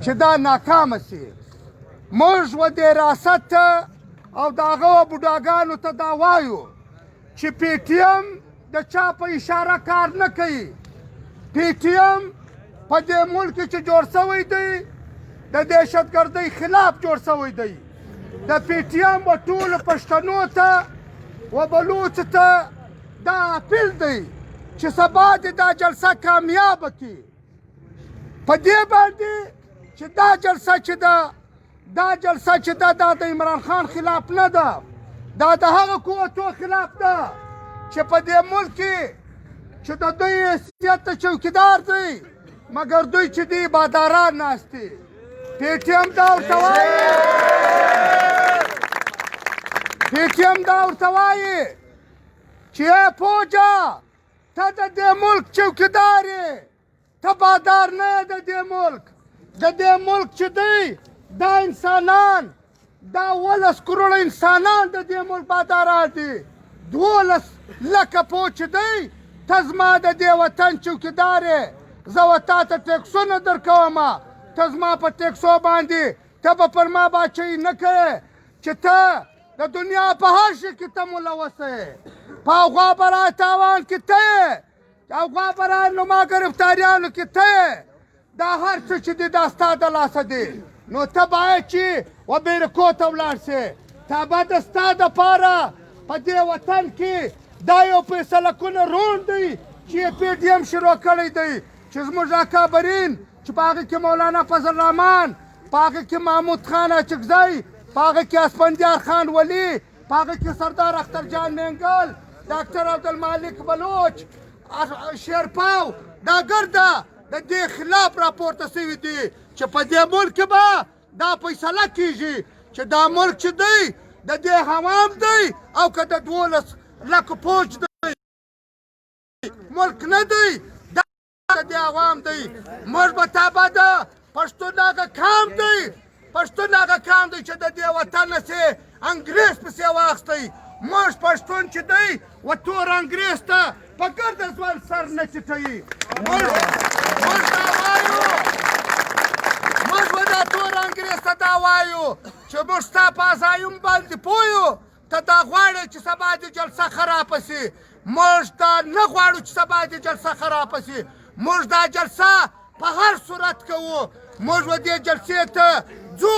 چې دا ناکامه شي. موږ و دې ریاست ته او د هغه بوډاګانو ته دا وایو چې پي ټي ایم د چا په اشاره کار نه کوي. پي ټي ایم په دې ملک کې چې جوړ شوی دی د دهشتګردۍ خلاف جوړ شوی دی. د پي ټي ایم و ټولو پښتنو ته و بلوڅو ته دا اپیل دی چې سبا دې دا جلسه کامیابه کړي. په دې باندې چې دا جلسه چې ده، دا جلسه چې ده، دا د عمران خان خلاف نه ده، دا د هغه قوتو خلاف ده چې په دې ملک کې چې د دوی حیثیت ته چوکیدار دی، مګر دوی چې دي باداران ناست دي. پي ټي ایم دا ورته وایي، پي ټي ایم دا ورته وایي چې ای پوجا، ته د دې ملک چوکیدار یې، ته بادار نه یې د دې ملک. د دې ملک چې دی دا انسانان، دا 18 کروړه انسانان د دې ملک باداران دي. 12 لکه پوځ چې دی، ته زما د دې وطن چوکیدار یې، زه و تا ته ټیکسونه درکوم، ته زما په ټیکسو باندې ته به پر ما باچهي نه کوې چې ته د دنیا په هر شي کې ته ملوث یې. په غوا برای تاوان کې ته یې، او غوا برای نو ما ګرفتاریانو کې ته یې. دا هر څه چې دي دا ستا د لاسه دي، نو ته باید چې و بیرکو ته ولاړ شې. تا به د ستا دپاره په دې وطن کې دا یو فیصله کونه روڼ دی چې پي ډي ایم شروع کړی دی، چې زموږ اکابرین چې په هغه کې مولانا فضل الرحمن، په هغه کې محمود خان اچکزی، په هغه کې اسفندیار خان ولي، په هغه کې سردار اختر جان مینګل، ډاکټر عبدالمالک بلوچ، شیرپاو، دا ګرده د دې خلاف راپورته شوي دي چې په دې ملک کې به دا فیصله کیږي چې دا ملک چې دی د دې عوام دی او که د 12 لکو پوځ دی. ملک نه دی، دا د دې عوام دی. موږ به تابع ده پښتون هغه کام دی، پښتون هغه کام دی چې د دې وطن نه سي انګرېز پسې واخیستی. موږ پښتون چې دی و تور انګرېز ته په ګرده ژوند سر نه ټیټوي. موږ دا وایو، موږ به دا تور انګرېز ته دا وایو چې موږ ستا په عزایم باندې پوه یو، ته دا غواړې چې سبا دې جلسه خرابه شي. موږ دا نه غواړو چې سبا دې جلسه خرابه شي. موږ دا جلسه په هر صورت کوو. موږ به دې جلسې ته ځو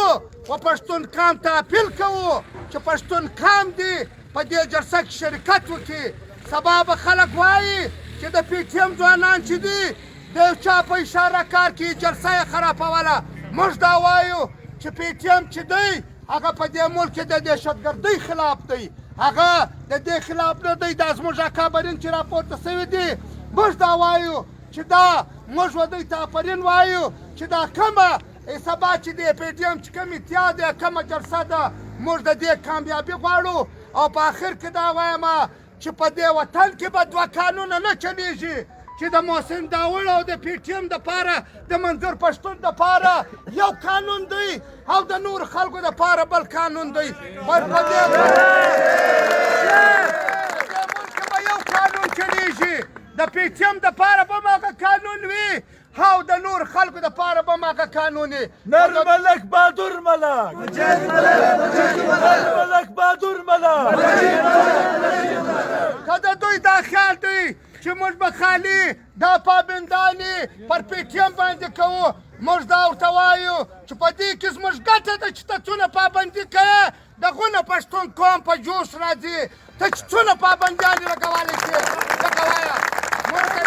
و پښتون قام ته اپیل کوو چې پښتون قام دې په دې جلسه کې شرکت وکړي. سبا به خلک وایي چې د پي ټي ایم ځوانان چې دي د یو چا په اشاره کار کوي، جلسه یې خرابوله. موږ دا وایو چې پي ټي ایم چې دی هغه په دې ملک کې د دهشتګردۍ خلاف دی، هغه د دې خلاف نه دی. دا زموږ اکابرین چې راپورته شوي دي، موږ دا وایو چې دا موږ و دوی ته آفرین وایو چې دا کومه سبا چې د پي ټي ایم چې کوم اتحاد دی، کومه جلسه ده، موږ د دې کامیابي غواړو. او په آخر کې دا وایم چې په دې وطن کې به دوه قانونه نه چلیږي چې د محسن داوړ او د پي ټي ایم دپاره، د منظور پښتون دپاره یو قانون دی او د نور خلکو دپاره بل قانون دی. بل په دې ملک کې به یو قانون چلیږي، د پي ټي ایم دپاره به هم هغه قانون وي او د نور خلکو دپاره به هم هغه قانون وي. نر ملک بادور ملک، نر ملک بادور ملک. که د دوی دا خیال دی چې موږ به خالي دا پابندانې پر پي ټي ایم باندې کوو، موږ دا ورته وایو چې په دې کې زموږ ګټه ده چې ته څونه پابندي کوې دغونه پښتون قوم په جوش راځي. ته چې څونه پابندیانې لګولی شې لګوایه. موږ د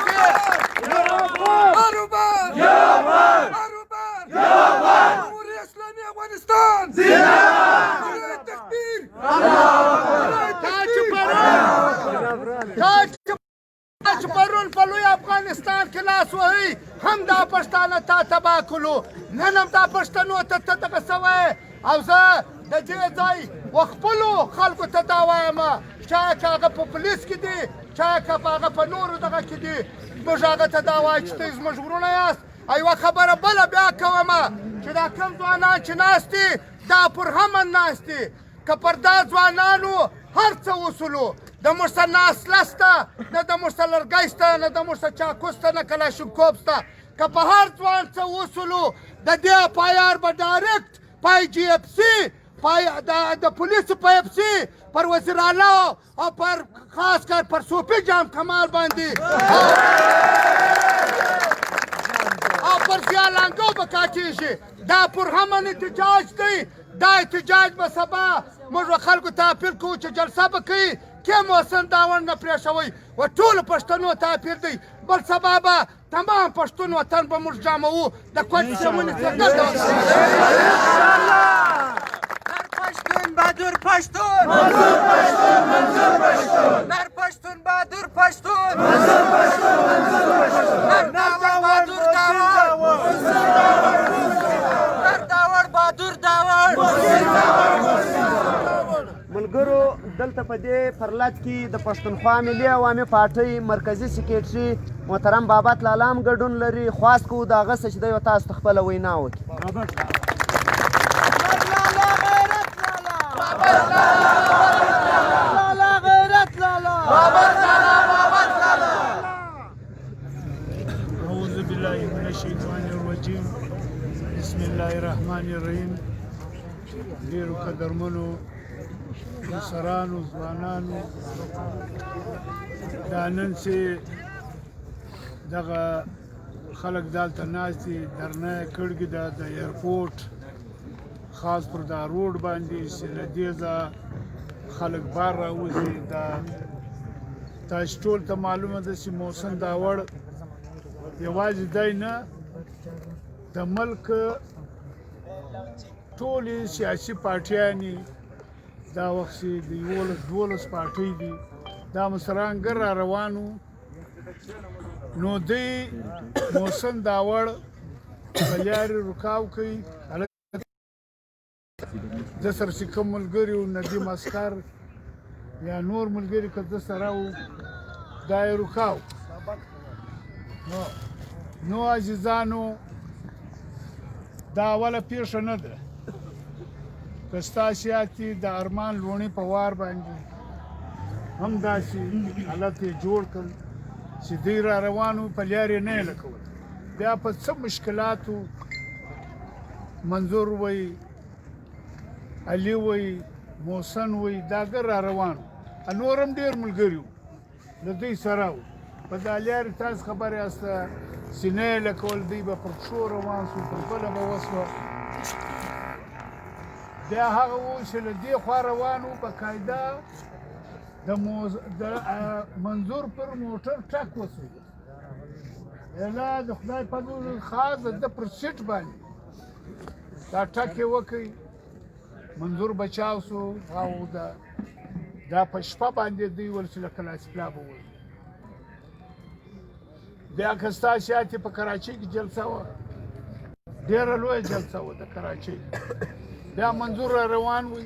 دې افغانستان تکبیر. تا چې پرون په لوی افغانستان کې لاس وهي، هم دا پښتانه تا تباه کړو، نن هم دا پښتنو ته ته دغه څه وایې. او زه د دې ځای و خپلو خلکو ته دا وایم، چا که هغه په پولیس کې دي، چا که هغه په نورو دغه کې دي، موږ هغه ته دا وایو چې تاسو زموږ وروڼه یاست. یوه خبره بله بیا کوم چې دا کوم ځوانان چې ناست دي دا پر همن ناست دي، که پر دا ځوانانو هر څه وسولو، د موږ سره نه اسله شته، نه د موږ سره لرګی شته، نه د موږ سره چاکو شته، نه کلاشینکوف شته. که په هر ځوان څه وسولو د دې اف آی آر به ډایرکټ په آی جي اف سي، د پولیسو په اف سي، پر وزیر اعلی او پر خاص کر پر صوفي جام کمال باندې او پر ضیا لانګو به کاټېږي. دا پرهمن احتجاج دی. دا احتجاج به سبا موږ به خلکو ته اپیل کوو چې جلسه به کوي کې محسن داوړ نه پرېښوئ. و ټولو پښتنو ته اپیل دی. بل سبا به تمام پښتون وطن به موږ جاموو د کوټې سیمونې څخه. نر پښتون بهادر پښتون، منظور پښتون، منظور پښتون، نر پښتون بهادر پښتون، منظور پښتون، منظور پښتون، نر داوړ بهادر داوړ، نر داوړ بهادر داوړ. ملګرو، دلته په دې پرلت کې د پښتونخوا ملي عوامي پارټۍ مرکزي سکرټري محترم بابت لالا هم ګډون لري. خواست کوو د هغه څه چې دی تاسو ته خپله وینا وکړي. لالا غیرت لالا، لالا غیرت لالا، بابت لالا، بابت لالا. أعوذ بالله من الشیطان الرجیم، بسم الله الرحمن الرحیم. ډیرو قدرمنو مشرانو، ځوانانو، دا نن چې دغه خلک دلته ناست دي، درنه یې کړګي ده د ایرپورټ خاص پر دا روډ باندې چې له دې ځایه خلک بار راوځي. دا تاسو ټول ته معلومه ده چې محسن داوړ یوازې دی نه، د ملک ټولې سیاسي پارټیانې دا وخت چې د 11 12 پارټۍ دي، دا مشران ګر را روان وو، نو دوی محسن داوړ په لارې رکاو کوي. د سره چې کوم ملګري وو، ندیم عسکر یا نور ملګري که د سره وو، دا یې رکاو. نو عزیزانو، دا اوله پیښه نه ده. که ستاسو یاد دي، د ارمان لوڼي په وار باندې هم داسې حالت یې جوړ کړ چې دوی را روان وو، په لار یې نه یې لګول. بیا په څه مشکلاتو منظور وی، علي وی، محسن وی، دا ګر را روان وو، نور هم ډېر ملګري وو له دوی سره وو. په دا لارې تاسو خبر یاست چې نه یې لګول، دوی به پر پښو روان سو، پر بله به وسوه. بیا هغه وو چې له دې خوا روان وو، باقاعده د منظور پر موټر ټک وسو. اله د خدای په نور، خاص د ده پر سیټ باندې دا ټک یې وکړ، منظور بچاو سو. او دا په شپه باندې دوی ول چې له کلاسپلا به وځو. بیا که ستاسو یاد په کراچۍ کې جلسه وه، ډېره لویه جلسه وه د کراچۍ، بیا منظور را روان وي،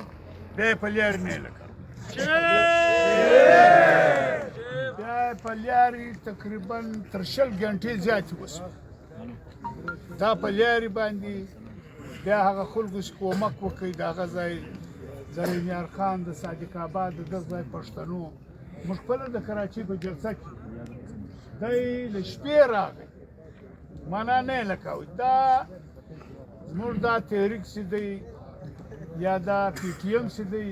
بیا یې په لارې نه لګاوه، بیا یې په لارې تقریبا تر 20 ګنټې زیاتې وسوې. دا په لارې باندې بیا هغه خلکو چې کومک وکړي، د هغه ځای د رحیم خان، د صادق آباد، د دغه ځای پښتنو، موږ خپله د کراچۍ په جلسه کې دی له شپې راغی، معنا نه یې لکاوه. دا زموږ دا تحریک چې دی یا دا پي ټي ایم چې دی،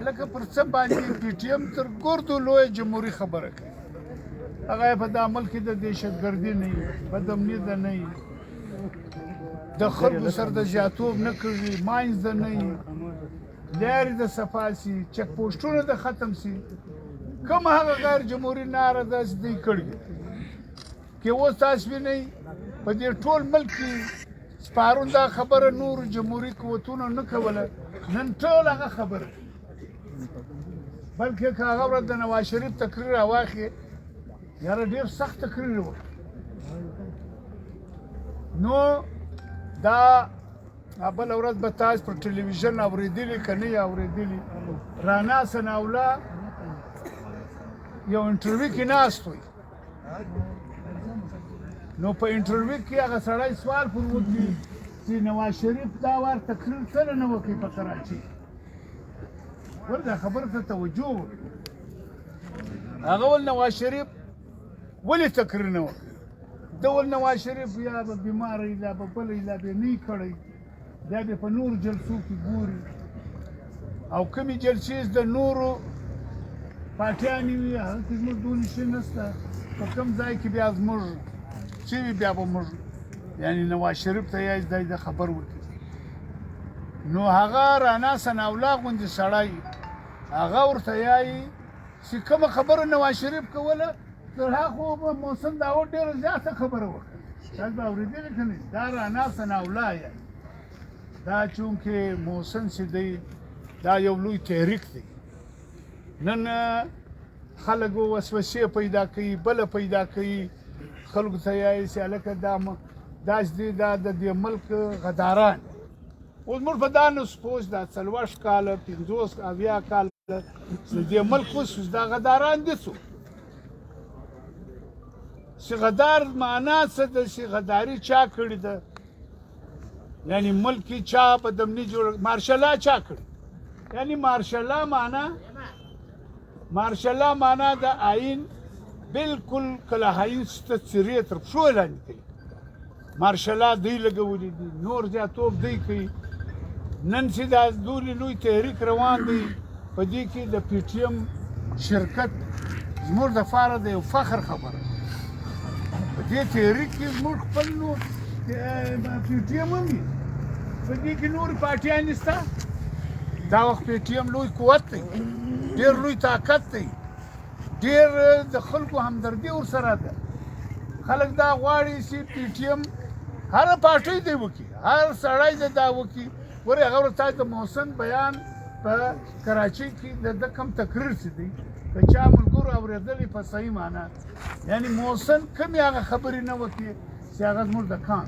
لکه پر څه باندې پي ټي ایم تر ګردو لویه جمهوري خبره کوي، هغه یې په دا ملک کې د دهشتګردي نه وي، بدامني د نه وي، د خلکو سره د زیاتوب نه کوي، ماینز د نه وي، لارې د صفا سي، چک پوسټونه د ختم سي، کوم هغه غیر جمهوري ناره ده چې دوی کړي کې اوس تاسو وینئ په دې ټول ملک کې سپارون دا خبره نورو جمهوري قوتونو نه کوله، نن ټول هغه خبره. بلکې که هغه ورځ د نواز شریف تقریر راواخلې، یاره ډېر سخت تقریر وکړ. نو دا بله ورځ به تاسو پر ټلویزیون اورېدلي که نه یې اورېدلي، رانا ثناءالله یو انټرویو کې ناست وي، نو په انټرویو کې هغه سړی سوال پر وکړي چې نواز شریف دا وار تقریر څنګه نه وکړي په کراچۍ، ور دا خبره ته توجه وکړي. هغه ول نواز شریف ولې تقریر نه وکړي؟ ده ول نواز شریف یا به بیمار وي، لا به بل وي، لا به یې نه وي کړی، بیا به په نورو جلسو کې ګوري. او کومې جلسې چې د نورو پارټیانې وي هغه کې زموږ دونې شي نشته، په کوم ځای کې بیا زموږ څه وي بیا به موږ یعنی نواز شریف ته یې دی د خبر ورکړي. نو هغه رانا ثناءالله غوندې سړی هغه ورته یایي چې کومه خبره نواز شریف کوله تر هغه به محسن داوړ ډېره زیاته خبره وکړه. تاسو به اورېدلې که نه؟ دا رانا ثناءالله یایي. دا چونکې محسن چې دی دا یو لوی تحریک دی. نن خلک وسوسې پیدا کوي، بله پیدا کوي، خلکو ته یایي چې هلکه دا داسې دی، دا د دې ملک غداران. اوس موږ په دا نه سپوس دا 40 کاله 50 70 کاله چې دې ملک اوس دا غداران دي څوک؟ چې غدار معنا څه ده؟ چې غداري چا کړې ده؟ یعنی ملک کې چا په دمني جوړ مارشلا چا کړی؟ یعنی مارشلا معنا، مارشلا معنا د آئین بالکل کله آئین ست څیرې تر پښو لاندې کوي. مارشلا دوی لګولي دي، نور زیاتوب دوی کوي. نن چې دا دولې لوی تحریک روان دی، په دې کې د پي ټي ایم شرکت زموږ دپاره د یو فخر خبره. په دې تحریک کې زموږ خپل نور پي ټي ایم هم وي، په دې کې نورې پارټیانې شته. دا وخت پي ټي ایم لوی قوت دی، ډېر لوی طاقت دی، ډېر د خلکو همدردي ورسره ده. خلک دا غواړي چې پي ټي ایم هره پارټۍ دی وکړي، هر سړی دی دا وکړي. ګورې هغه ورځ تاسو د محسن بیان په کراچۍ کې د ده کوم تقریر چې دی، که چا ملګرو اورېدلی په صحیح معنا، یعنی محسن کومې هغه خبرې نه وکړي چې هغه زموږ د کام.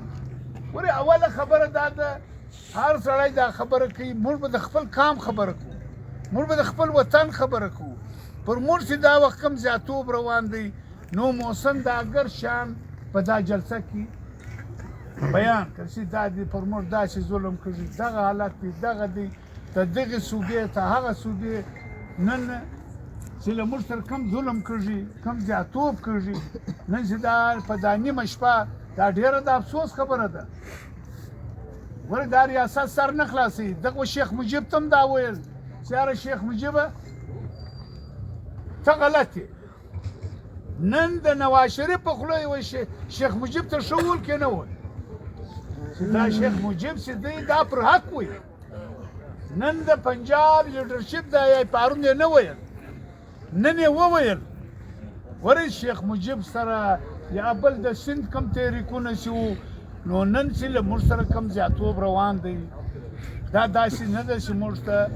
ګورې اوله خبره دا ده، هر سړی دا خبره کوي، موږ به د خپل کام خبره کوو، موږ به د خپل وطن خبره کوو. پر موږ چې دا وخت کوم زیاتوب روان دی، نو محسن دا اګر شان په دا جلسه کې بیان کړ چې دا دې پر موږ داسې ظلم کړي، دغه حالت دی، دغه دی، ته دغې صوبې ته هغه صوبې. نن چې له موږ سره کوم ظلم کړي، کوم زیاتوب کړي، نن چې دا په دا نیمه شپه دا ډېره د افسوس خبره ده. ګوره دا ریاست سر نه خلاصوي. دغه شیخ مجیب ته هم دا ویل چې یاره شیخ مجیبه ته غلط یې. نن د نواز شریف په خوله یې وایي شیخ مجیب ته ښه وول کې نه وول چې دا شیخ مجیب چې دی دا پر حق وایي. نن د پنجاب لیډرشپ دا یې پرون یې نه ویل، نن یې وویل. ګورئ شیخ مجیب سره یا بل د سند کم تحریکونه چې وو، نو نن چې له موږ سره کم زیاتوب روان دی، دا داسې نه ده چې موږ ته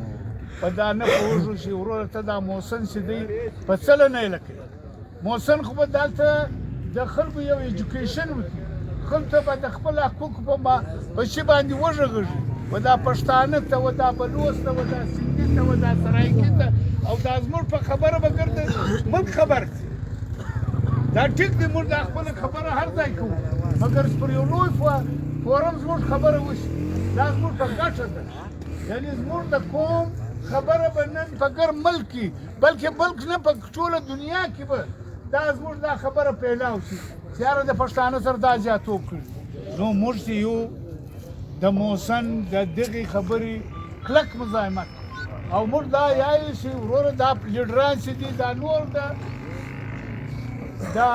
په دا نه پوهېږو چې وروره ته دا محسن چې دی په څه له نه یې لکوي. محسن خو به دلته د خلکو یو ایجوکیشن وکړي، خلکو ته به د خپل حقوقو په شي باندې وغږېږي، و دا پښتانه ته، و دا بلوڅ ته، و دا سندي ته، و دا سرایکي ته، او دا زموږ په خبره به ګرده ملک خبر کړي. دا ټیک دی، موږ دا خپله خبره هر ځای کوو، مګر پر یو لوی فورم زموږ خبره وشي، دا زموږ په ګټه ده. یعنی زموږ د قوم خبره به نن په ګر ملک کې، بلکې ملک نه په ټوله دنیا کې به دا زموږ دا خبره پیلاو شي چې یاره د پښتانه سره دا زیاتوب کړي. نو موږ چې یو د محسن د دغې خبرې کلک مزاحمت، او موږ دا یایو چې وروره دا لیډران چې دي، دا نور دا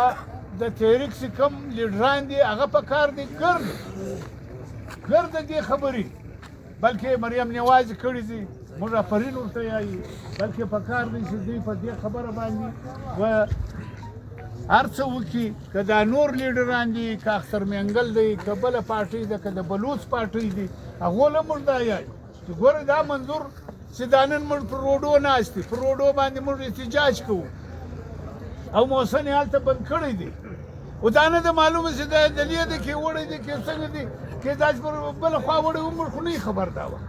د تحریک چې کوم لیډران دي هغه په کار دي ګرد ګرد دې خبرې، بلکې مریم نواز کړي دي، موږ آفرین ورته یایو، بلکې په کار دی چې دوی په دې خبره باندې و هر څه وکړي. که دا نور لیډران دي، که اختر مینګل دی، که بله پارټۍ ده، که د بلوڅ پارټۍ دي، هغو له موږ دا یایو چې ګوره دا منظور چې دا نن موږ پر روډو ناست دي، پر روډو باندې موږ احتجاج کوو او محسن یې هلته بند کړی دی، او دا نه ده معلومه چې دا د لې دی کې وړی دی کې څنګه دی، کې داسې پر بله خوا وړی و، موږ خو نه خبر دا وخت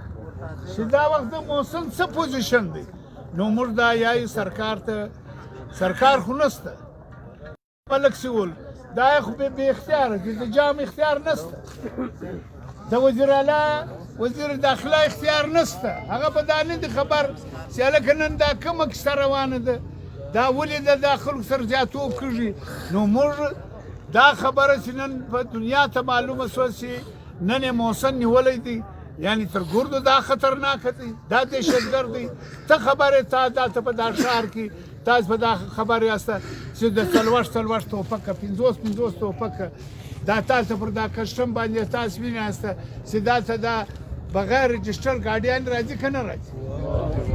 چې دا وخت د محسن څه پوزیشن دی. نو موږ دا یایو سرکار ته، سرکار خو نشته، ملک سیول دا خو بې اختیاره دي، د جام اختیار نشته، د وزیر اعلی وزیر داخله اختیار نشته، هغه به دا نه دي خبر چې هلکه نن دا کومه کیسه روانه ده. دا ولې د دا خلکو سره زیاتوب کېږي؟ نو موږ دا خبره چې نن په دنیا ته معلومه شوه چې نن یې محسن نیولی دی، یعنی تر ګردو دا خطرناک دی، دا دهشتګرد دی. ته خبر یې، تا دلته په دا ښار کې تاسو په دا خبر یاست چې د 40 ټوپکه، 50 ټوپکه دا تاسو پر دا کسټم باندې تاسو ویناست چې دلته دا بغیر رجسټر ګاډیان راځي که نه راځي؟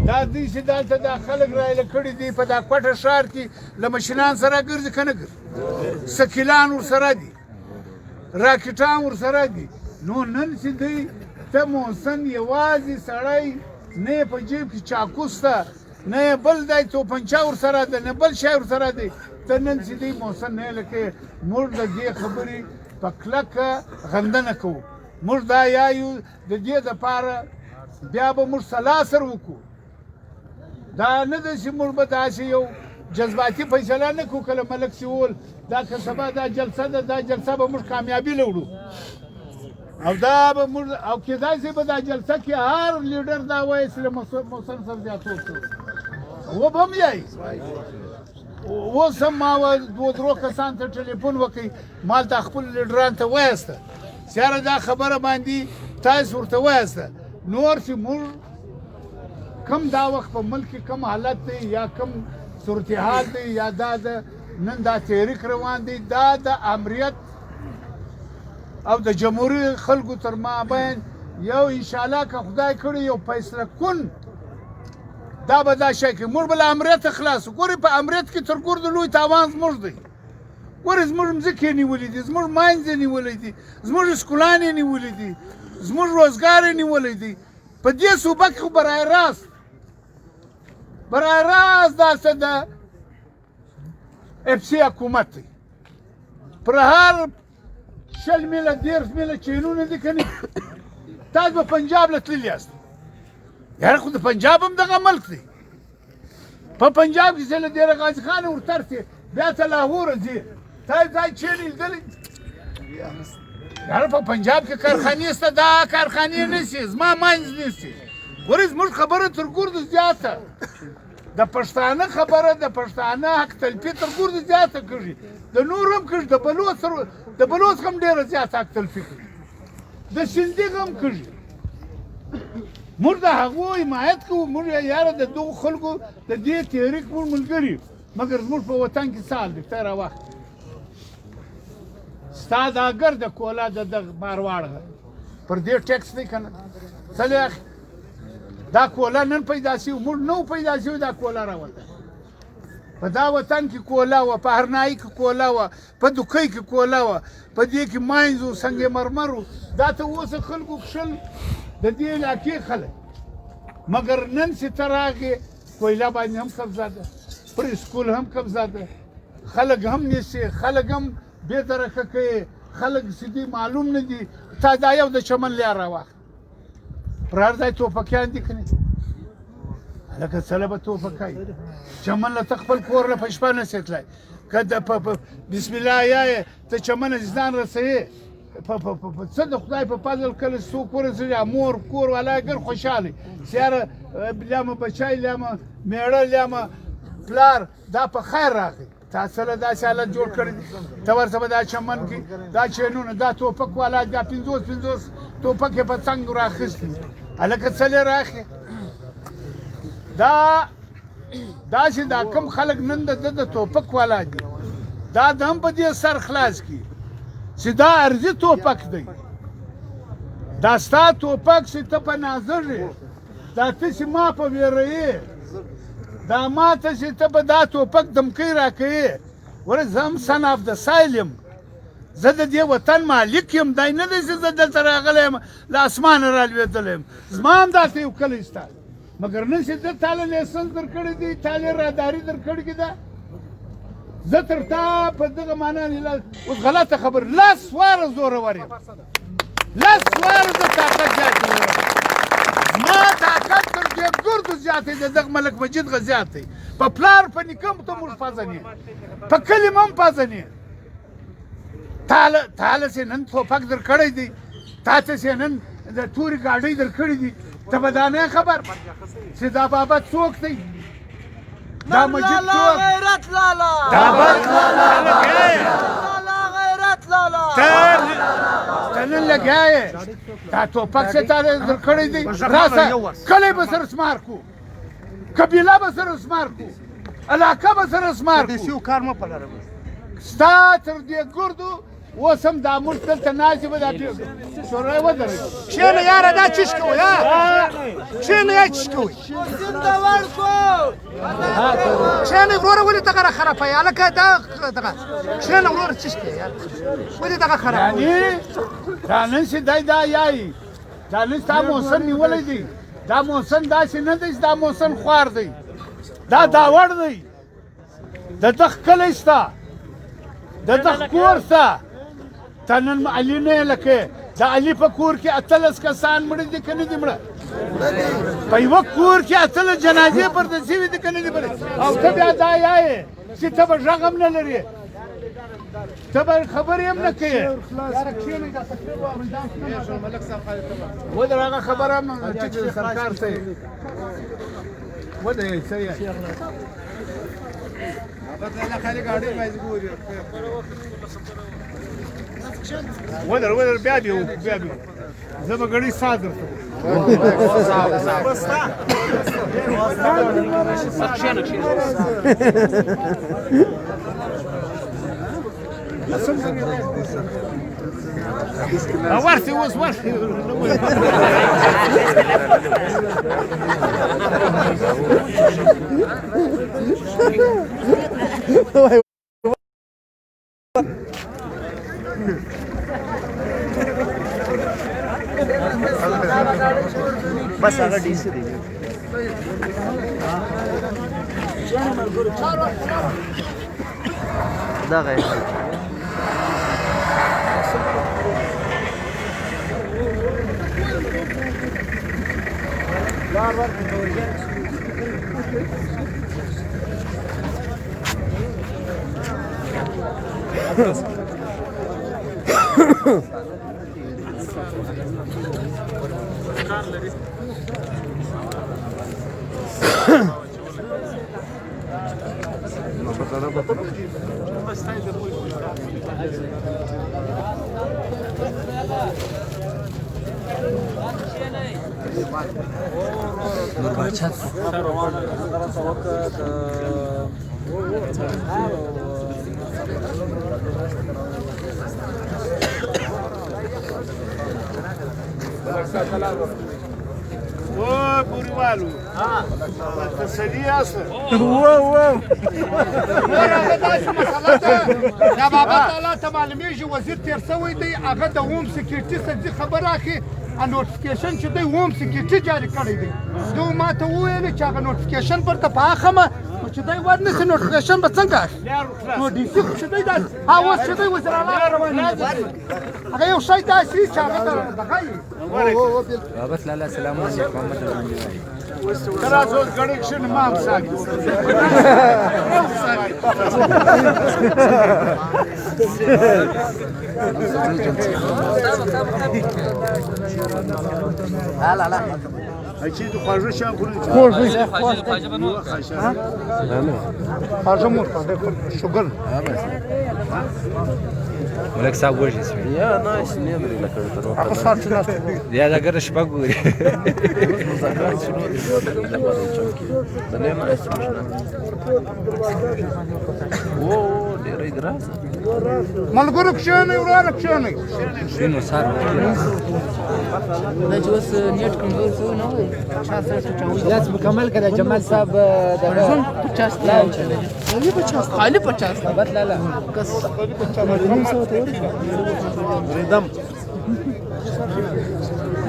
دا دوی چې دلته دا خلک رایله کړي دي په دا کوټه ښار کې له مشینان سره ګرځي که نه ګرځي؟ سکیلان ورسره دي، راکټان ورسره دي. نو نن چې دوی ته محسن یوازې سړی نه یې په جیب کې چاکو سته، نه یې بل دی توپنچه ورسره ده، نه بل شی ورسره دی، ته نن چې دی محسن نه لکه موږ د دې خبرې په کلکه غندنه کوو. موږ دا یایو د دې دپاره بیا به موږ سلا سره وکړو. دا نه ده چې موږ به داسې یو جذباتي فیصله نه کوو. کله ملک چې وویل دا که سبا دا جلسه ده، دا جلسه به موږ کامیابي له وړو او دا به موږ او کېدای شي په دا جلسه کې هر لیډر دا وایي چې له محسن سره زیاتوب شو، وبه هم یایي. اوس هم ما دوو درو کسان ته ټلیفون وکړ، ما ته خپل لیډران ته وایسته چې یاره دا خبره باندې تاسو ورته وایسته. نور چې موږ کم دا وخت په ملک کې کم حالت دی یا کم صورتحال دی یا دا د نن دا تحریک روان دی، دا د امریت او د جمهوري خلکو تر مابین یو انشاءالله که خدای کړی یو فیصله کن دا به دا شی کوي. موږ به له امریته خلاص کړو. ګورئ په امریت کې تر ګردو لوی تاوان زموږ دی. ګورئ زموږ مځکې یې نیولې دي، زموږ ماینز یې نیولې دي، زموږ سکولان یې نیولې دي، زموږ روزګار یې نیولی دی. په دې صوبه کې خو برای راست دا څه د اف سي حکومت دی. پر هر 20 میله 30 میله چینونه دي که نه؟ تاسو به پنجاب له تللي یاست. یاره خو د پنجاب هم دغه ملک دی. په پنجاب کې چې له ډېره غازي خانه ورتر سې بیا ته لاهور ځې، تا ځای چېرې لیدلی؟ یاره په پنجاب کې کارخانې شته، دا کارخانې نشي، زما منځ نشي. ګورئ زموږ خبره تر ګردو زیاته د پښتانه خبره، د پښتانه حق تلفي تر ګردو زیاته کېږي، د نور هم کېږي، د بلوڅ هم ډېره زیاته حق تلفي کېږي، د سندي هم کېږي. موږ د هغو حمایت کوو. موږ یاره د دغو خلکو د دې تحریک موږ ملګري، مګر زموږ په وطن کې څه حال دی؟ ته راواخله ستا دا ګرده کولا د دغه مارواړه پر دې ټیکس دی که نه؟ څه دا کولا نن پیدا سوي، موږ نو پیدا سوي، دا کولا راوته. په دا وطن کې کولا وه، په هرنایي کې کولا وه، په دوکۍ کې کولا وه، په دې کې ماینز و، سنګ مرمر و. دا ته اوس خلکو کښل د دې علاقې خلک، مګر نن چې ته راغې کویله باندې هم قبضه ده، پر سکول هم قبضه ده، خلک هم نیسي، خلک هم بې درکه کوي، خلک چې دي معلوم نه دي. تا دا یو د چمن لار راواخله، پر هر ځای توپکیان دي که نه؟ هلکه څه له به توپکای چمن له ته خپل کور له په شپه نه سې تلای، که د بسم الله یایې ته چمن ځان رسوې په څه د خدای په فضل کله څوک ورسېږي، مور کور والا ګر خوشحاله چې یاره لا مو بچی، لا مو مېړه، لا مو پلار دا په خیر راغی. تا څه له داسې حالت جوړ کړی دی؟ ته ورته به دا چمن کې دا چینونه دا توپک والا دا 50 توپک یې په څنګ راخیستي، هلکه څه لرې راخې؟ دا داسې دا کم خلک نن د ده د توپک والا دي، دا د هم په دې سر خلاص کړي چې دا ارزي توپک دی، دا ستا توپک چې ته په نازږې، دا ته چې ما په ویروې، دا ما ته چې ته په دا توپک دمکۍ راکوې. ګوره زه هم سن اف د سایل یم، زه د دې وطن مالک یم. دی نه دی چې زه دلته راغلی یم، له اسمانه رالوېدلی یم، زما هم داسې یو کلی شته. مګر نن چې ده تاله لایسنس درکړی دی، تاله راداري درکړې ده، زه تر تا په دغه معنا اوس غلطه خبره 10 واره زورور یم، 10 واره زه طاقت زیات یم. زما طاقت تر دې ګردو زیات دی، د دغه ملک مجید غ زیات دی. په پلار په نیکه ته موږ پزن یې، په کلي هم پزن یې. تاله چې نن توپک درکړی دی، تا ته چې نن د تورې ګاډۍ درکړې دي، ته به دا نه خبر چې دا بابا څوک دی؟ دا مجید څوک؟ غیرت لالا، بابت لالا، لالا غیرت لالا. ته نن لګیا یې، دا ټوپک چې تا درکړی دی، راسه کلی به سره سمار کو، قبیله به سره سمار کو، علاقه به سره سمار کو. کار مه په لره. ستا تر دې ګردو اوس هم دا ملک دلته ناست به دا شورای ودروي. کښېنه یاره، دا چیش کوئ؟ کښېنه یا چیش کوئ؟ کښېنه وروره، ولې دغه را خرابوې؟ هلکه دا دغه کښېنه وروره، چیش کوې یاره؟ ولې دغه خرابوې؟ یعنی دا نن چې دی دا یایي، دا نن ستا محسن نیولی دی. دا محسن داسې نه دی چې دا محسن خوار دی، دا داوړ دی. د ده ښکلی ستا، د ده کور ستا. ته نن علي نه یې، لکه د علي په کور کې 18 کسان مړه دي که نه دي مړه؟ په یوه کور کې 18 جنازې پرده شوي دي که نه دي مړه؟ او ته بیا دا یایې چې ته به غږ هم نه لرې، ته به خبرې هم نه کوې. ودر هغه خبره هم چې سرکار ته یې ودرې څه یې. ودر ودر، بیا به وکړو، بیا به زه به ګړی ساه درته. ورسې اوس ورسې. بس هغه ډي سي دی دغه. و بوریوالو تسلي یاست؟ وو وو، هغه داسې مسله ده، دا بابا تعالی ته معلومېږي. وزیر تېر شوی دی، هغه د هوم سیکرټري څخه ځي خبره اخلي. نوټیفیکیشن چې دی هوم سیکرټري جاري کړی دی، دوی ما ته وویل چې هغه نوټیفیکیشن ورته په اخمه، نو چې دی ورنسي نوټیفیکیشن به څنګه اخلي؟ نو ډي سي خو چې دی دا ها اوس چې دی وزیر اعلی روان دی، هغه یو شی داسې چې هغه دغه یې. بابت لالا سلام علیکم محمد. تراس اوس ګړی کښېنه، ما هم ساکي. چې د خواږه شیان خوري؟ خواږه مور شوګر. ملک صاحب وږي شوی. یا نه نه درې لکه تر هغه سهار چې ناست یا دا ګره شپه ګوري. مذاکرات شروع دي د نه نه و ډېرې درازه. ملګرو کښېنئ، وروره کښېنئ. شنو سار. دا چې اوس نیټ کمزور شو نه وای. لاس مکمل کړه جمال صاحب دغه 50 خالی 50 بابت لالا کس. ریدم.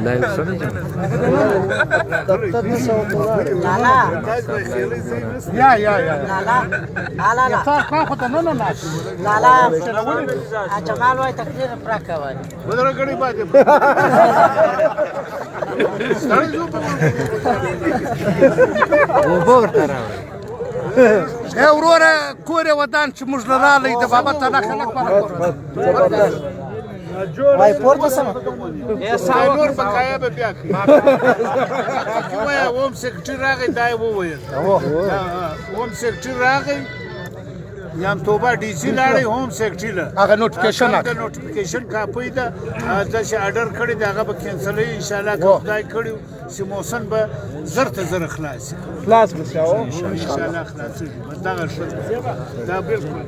لا یو لالا. یا یا یا. لالا لالا. تا خو خو ته نه نه ناست. لالا جمال وای تقریر پرا کوي. ودره ګړی باندې ستړی زو په وبو ورته راوړي. ای وروره، کور یې ودان چې موږ له راغلی د بابا تعالی خلک ورکړو. وای پورته سم. نور بقایا به بیا کوي. کې وایه هوم سیکرټري راغی، دا یې وویل هوم سیکرټري راغی، یم توبه ډي سي لاړی هوم سیکرټري له هغه نوټیفیکیشن د نوټیفیکیشن کاپي ده، داسې آرډر کړی دی، هغه به کینسلوي ان شاء الله. که خدای کړي چې موسم به زر تر زره خلاص شي، خلاص به شي ان شاء الله خلاص شي. بس دغه ښه، دا بالکل.